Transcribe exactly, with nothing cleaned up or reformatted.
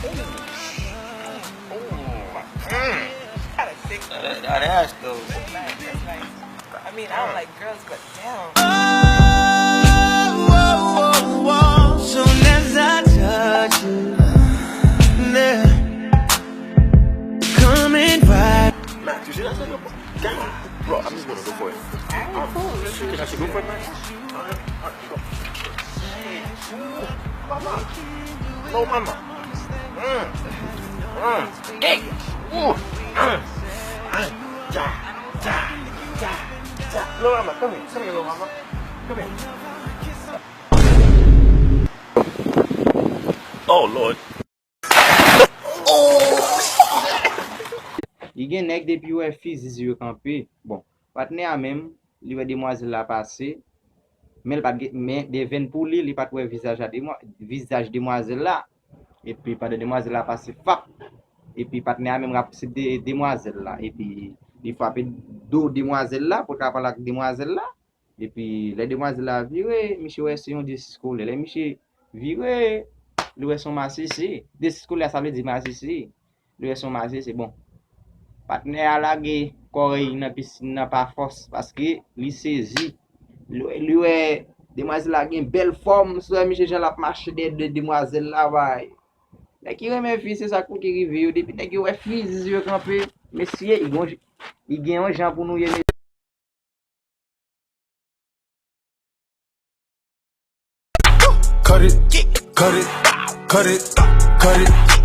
Ooh. Mm. Got a thick one. That, that ass though. That's nice, that's nice. I mean, I don't like girls, but damn. Soon as I touch you, yeah. Coming right. Max, you see that? Bro, I'm just gonna go for it. Alright, cool. Can I go for it, man? Alright, alright, go. Mama. No, mama. Mm. Mm. Hey. Ooh. Mm. Ay. Ja. Ja. Ja. Ja. No, mama, come here. Come here, little mama. Come here. Oh, Lord. Li gen nèg depi wè fizi yo kanpe. Bon, patnè a menm, li wè demwazèl la pase, men li pa t gen, men devèn pou li, li pa t wè vizaj a demwa-, vizaj demwazèl la. Epi pandan demwazèl la pase, fap, epi patnè a menm rapwose de demwazèl la, epi li frape do demwazèl la pou l ka pale ak demwazèl la. Epi lè demwazèl la vire, misye wè se yon diskolè. Lè misye vire, li wè se yon masisi. Diskolè, sa vle di masisi. Li wè se yon masisi. Bon, patnè a lage kò l nan pisin nan pa fòs, paske li sezi. Li, li wè demwazèl la gen bèl fòm, si w wè misye jan l ap mache dèyè de demwazèl la, bay. Nèg ki renmen fi, se sa k pou ki rive yo. Depi nèg yo wè fizi yo kanpe, mesye, li gen, li gen yon jan pou nou ye, mesye. Cut it, cut it, cut it, cut it.